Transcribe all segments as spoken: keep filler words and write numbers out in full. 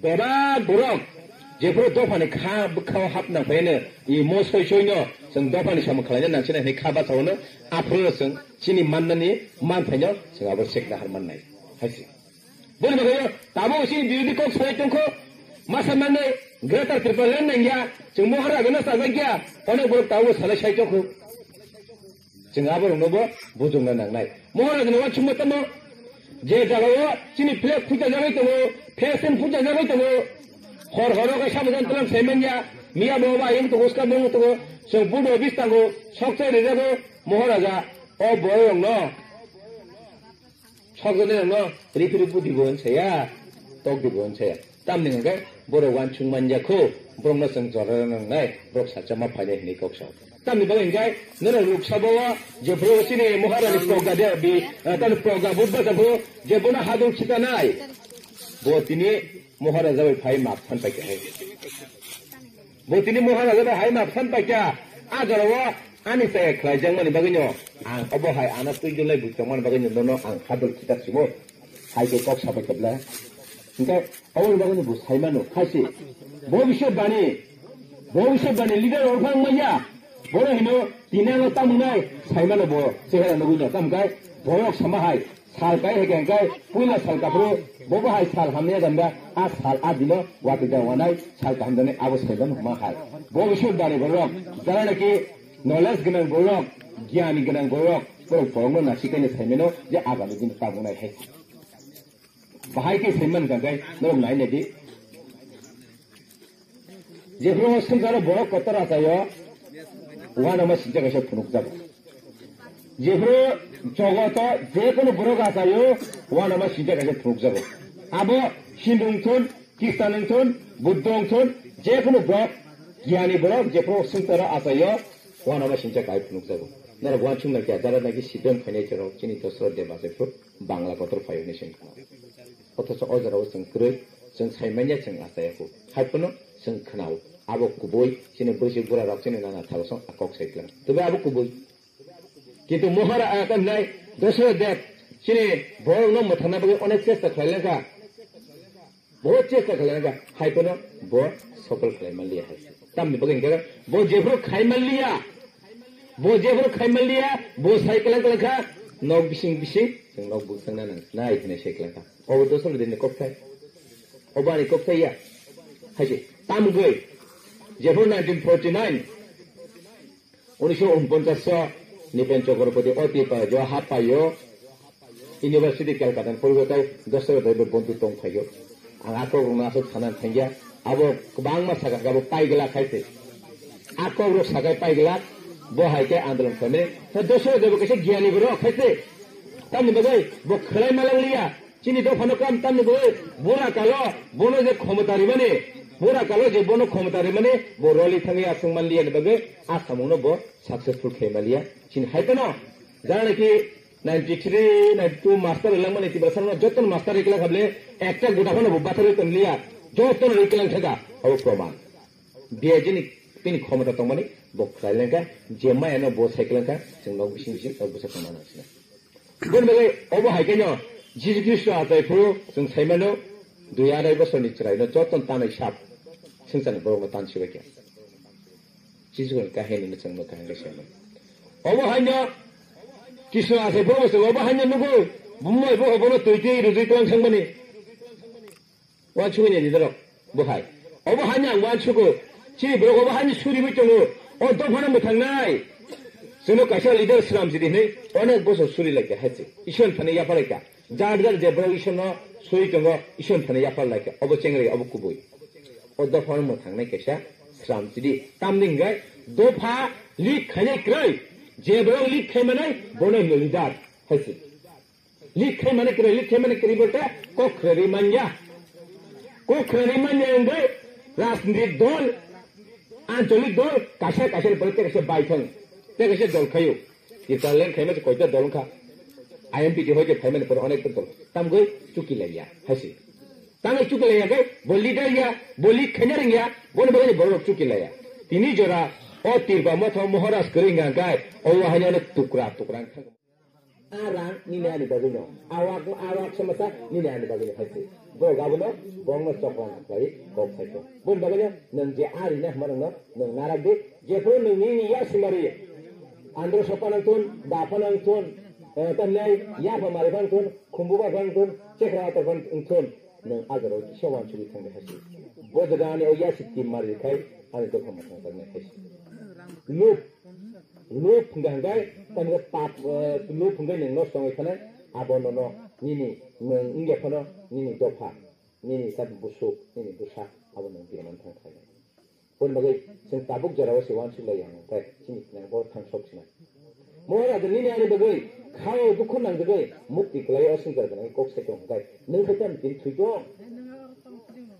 Bebak borok jephuru dophani kha bwkhao hapna phaino, i mo soi soino chwng dophani samung khlaina nangsinai hwnwi kha bachaono, aphuru chwng chini mannani manthaino chwng abo sekna har mannai hai se. Boni bagwi tabuk chini birodhi kok sai tongkho, masa manwi Greater Tipraland nangya, chwng Moharaja no chajakya, onek borok tabuk salai sai tongkho. Chwng aborokno bo bujokna nangnai. Moharaja no uansukma tamo, je jagao chini flag puja jagwi tongo, fashion puja jagwi tongo, hor horo khe sabajan tlam sai manya, miya bo ba ayung tongo, ska bo tongo, chwng budo bis tango, sok chai rijago, Moharaja o borok rokno Sokjagni rokno riphi riphu dibo hwn saya, tok dibo hwn saya. Tamni hwnkhe borok uansuk man ya kho, borokno chwng jora rwna nangnai, borok sacha ma phainai hwnwi kok sao. Tamni bagwi hwnkhe norok Lok Sabha o je borok chini Maharani proga de bi, eh, tamni proga vote bachar phuru je bono hadol khitanai, bo tini Maharaja bai phai map san paikha hai. Bo tini Maharaja bai hai map san paikha. A jorao ani chaya khlaijakmani bagwino ang obo hai ano twi jolai bui tongmani bagwino nono ang hadol khitak simo. Hai khe kok sabai khe bla. Hingkhe oboni bagwino bo saimano khaisi. Bhobishyot bani, bhobishyot bani leader rok phang maya. Bono hino tini ano tamungnai saimano bo chehera nugwino tamkai borok sama hai. Sal kai hai khe hwnkhe puila sal kaphuru bo bo hai sal hamya ganda a sal a dino watwi da wanai sal kaham jani abo saiban huma hai. Bo bisur dani borok jara naki knowledge gwnang borok, giyani gwnang borok, borok borokno nasikhaino saimano je agami dino tabuknai hai. Bahai khe saiman hwnkhe norok nai naidi. Jephru swngcharo borok kotor achaio, uanama singcha kaisa phunukjago. Jephru jogoto jekunu borok achaio, uanama singcha kaisa phunukjago. Abo Hindu wngthun, Khristan wngthun, Buddho wngthun, jekunu borok, giyani borok, jephru swngcharo achaio, uanama singcha kai phunukjago. Norok uansuknai khe, jara naki sidon khainai chwrok chini Dosra Deb achaiphu. Bangla kotor phaio hinwi chwng khnao. Othocho o jorao chwng kwrwi, chwng saimanya chwng achaya kho. Hai phano chwng khnao. Abo kubui chini bwrwi bura rok chini nana thago song a kok sai klang. Tebe abo kubui. Kintu Mohara, ah, tamnai Dosra Deb chini borokno mwthangna bagwi onek chesta khlai lekha. Bo chesta khlaina kha, hai phano bo sokol khlai manliya hai. Tamni bagwi hwnkhe bo jephru khai manliya, bo jephru khai manliya, bo sai kwlang kwlang kha, nok bising bising chwng nok bwswkna nang nai hwnwi sai kwlang kha. Obo Dosra Debni kokthai. Obo ani kokthai ya. Hai se, tamgwi jephru nineteen forty nine, unisho unponchash o Nipen Chakraborty o Tipa jo ha paio, University Calcutta ni poribokhe Dosra Deb bai bontu tong phaio. Ang a kok rokno aswk sana thangya. Abo kwbangma sakha khe abo paigwlak khai se. A kok rok sakai paigwlak, bo hai khe andolon khlaimani. Dosra Deb bo kaisa giyani borok khai se. Tamni bagwi bo khlai malang liya. Chini dophano kam tamni bagwi bura kalo bono je khomota rimani, bura kalo je bono khomota rimani, bo roli thangwi aswk man liyani bagwi a samungno bo successful khai man liya. Chini hai phano jara naki ninety three, ninety two master rilangmani Tiprasano jotono master riklang kha bole ekta gota phano bo bathari tong liya, jotono riklang thaka abo proman. Biya jini tini khomota tongmani bo khlai lengkha, je mayano bo sai klangkha, chwng nok bising bising nok bwsa tongna nang sinai. Boni bagwi obo hai khe no Jisu Khristo achai phuru chwng sai mano dui arai bosorni chwraino jotono tanwi sap swngcharni borokno tan sibai khe. Jisu ni kahini no chwng no kaham khe sai mano. Obo hai no Krishna achai phuru bo chwng obo hai no nugo bumbai bo obono twi twi rwjwi twlang thangmani. Uansukni leader rok bo hai. Obo haino ang uansugo. Chini borok obo haino suriwi tongo. O dophano mwthangnai. Chwngno kaisa leader swnam sidi hinwi onek bosor suri laikha hai se. Isor thani yapha laikha. Jar jar je borok Isorno suri tongo, Isor thani yapha laikha. Obo chengri, obo kubui. O dophano mwthangnai kaisa swnam sidi. Tamni hwnkhe dopha lead khainai kwrwi. Je borok lead khaimanai bono hino leader hai se. Lead khaimani kwrwi, lead khaimani kwrwi bo khe kok khwrwi manya. Kok khwrwi manya wngwi rajnitik dol, ancholik dol, kaisa kaisa ni pore tei kaisa baithang, tei kaisa dol khaio. Tipraland khaima se koita dol wngkha. I M P T hoi je phaimani pore onek dol. Tamgwi chuki laiya, hai se. Tamni chuki laiya khe bo leader ya, bo lead khaina rwngya, boni bagwi borok chuki laiya. Tini jora o Tirpa motha Maharaj kwrwi wngkha khe, o haino tukra tukra wngkha. A rang nini ani bagwino. A wak, a wak somasa nini ani bagwino hai se. Borok abono bongno chokran khlai kok sai kok. Boni bagwino nwng je a rina hwnma nwngno nwng narak di. Jephuru nwng nini ya simari. Andro sopa nang thun, da pha nang thun, eh, tamnai ya pha mari pha nang thun, khumbu ba pha nang thun, chekra ator pha nang thun. Nwng a jorao kisa uansugwi thangwi hai se. Bo jagani o yasi tim mari khai ani dopha mwthang jaknai hai se. Luk, luk hwnkha hwnkhe, tamni pap, eh, luk hwnkhe nwng nosto wngwi thanai, abo nono nini, nwng wngya phano nini dopha, nini tat busuk, nini bwsa, abo nwng birman thang khlainai. Boni bagwi chwng tabuk jorao se uansuk lai ya hwnkhe chini nang bo thang sok sinai. Mohai raja nini ani bagwi khao dukhu nangjagwi mukti kwlai o swngchar gwnang kok sai tong hwnkhe nwng khe tamni tini thwi tong?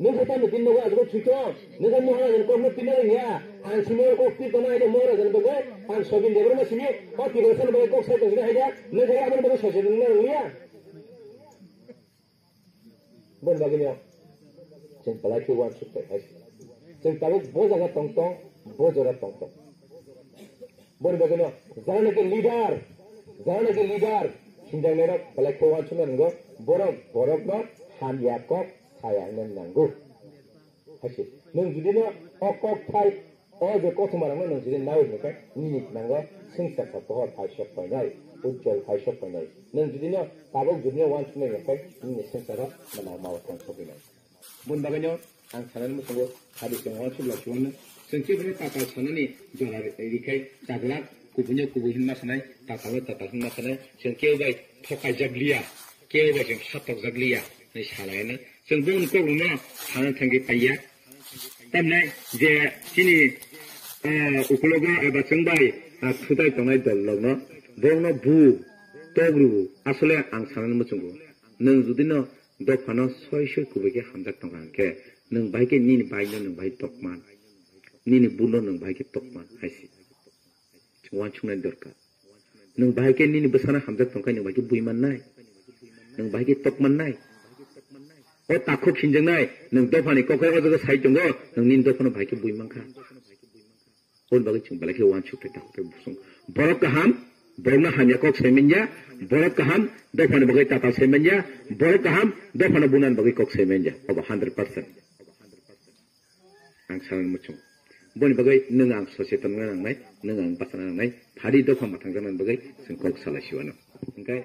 Nwng khe tamni tini nogo ajagwi thwi tong? Nwng khe Mohai raja ni kok no tini rwngya. Ang simi o kok twi tongma hai de Mohai raja ni bagwi. Ang Sobin Debbarma simi o Tiprasa ni bagwi kok sai tong sini hai de. Nwng khe aboni bagwi soichar rwngna rwngya. Boni bagwino chwng belai khe uansuk tong hai. Chwng tabuk bo jaga tong tong, bo jora tong tong. Boni bagwino jagana khe leader, jagana khe leader hinjaknairok belai khe uansukna rwngo. Borok borokno hamya kok saya hwnna nango. Hai se, nwng judino o kok thai, o je kothoma rokno nwng judino nawi hwnkhe, nini nango swngchar sa pohor phai sok painai, ujjol phai sok painai. Nwng judino tabuk judino uansuknai hwnkhe, nini swngcharo mwnang mao thang sokwi nai. Boni bagwino ang sanani muchungo, hadi chwng uansuk lai chwngno, chwng khe bini tatal sanani jora rikhai, taglak, kubuino kubui hinma sanai, tatalno tatal hinma sanai, chwng kebo bai thokaijak liya, kebo bai chwng satokjak liya, hinwi salaina. Chwng boni kokrokno sana thangwi paiya. Tamni je chini, ah, ukulogo eba chwng bai, ah, thutai tongnai dol rokno, borokno bu, tokru, asole ang sanani muchungo. Nwng judino dophano soi soi kubui khe hamjak tongkha hwnkhe, nwng bahai khe nini baino nwng bahai tokman, nini buno nwng bahai khe tokman hai se. Uansuknai dorkar. Nwng bahai khe nini bwsano hamjak tongkha, nwng bahai khe bui mannai? Nwng bahai khe tok mannai? O takhuk hinjaknai, nwng dophani kok hai o jaga sai tongo, nwng nini dophano bahai khe bui mankha. Aboni bagwi chwng belai khe uansuk tei takhuk tei busung. Borok kaham, borokno hamya kok sai manya, borok kaham, dophani bagwi tatal sai manya, borok kaham, dophano bunani bagwi kok sai manya. Obo hundred percent. Ang sanani muchung. Boni bagwi nwng ang soseton wngna nangnai, nwng ang bachana nangnai, phari dopha mwthangjaknani bagwi chwng kok salai siwano. Hwnkhe